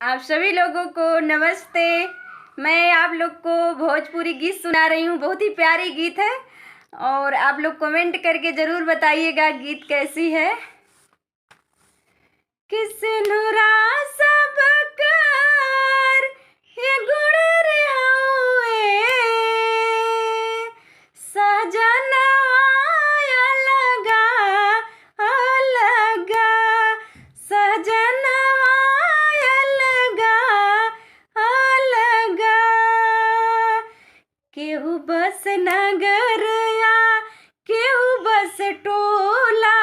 आप सभी लोगों को नमस्ते। मैं आप लोग को भोजपुरी गीत सुना रही हूँ। बहुत ही प्यारी गीत है और आप लोग कमेंट करके ज़रूर बताइएगा गीत कैसी है। किसनुरा सब कर ये गुण रे हउए, सजनवा अलगा अलगा, सजनवा अलगा अलगा। केहू बस नगरया केहू बस टोला,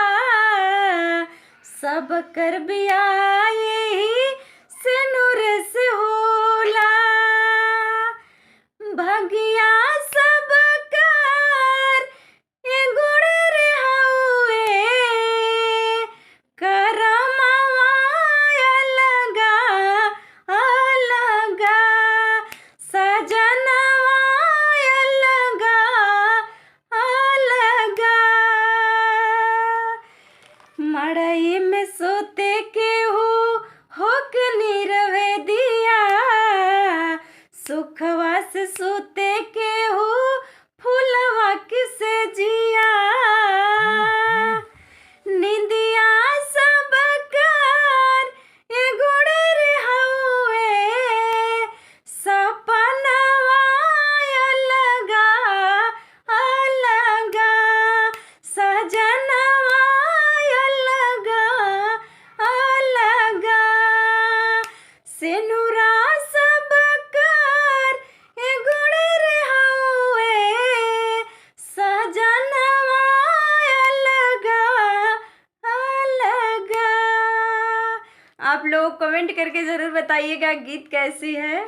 सब कर बियाह सिनुर से होला। भगिया सब कर ए गुण रे हउए, करमवा अलगा अलगा, सजनवा अलगा अलगा। मड़ई में सोते केहू होक नीरवे दिया, सुखवा से सोते केहू फूलवा किसे जिया। निंदिया सब कर ए गुण रे हउए, सपनवा अलगा अलगा, सजनवा अलगा अलगा। सिनुरा सब कर ए गुण रे हउए, सजनवा अलगा अलगा। आप लोग कमेंट करके ज़रूर बताइएगा गीत कैसी है।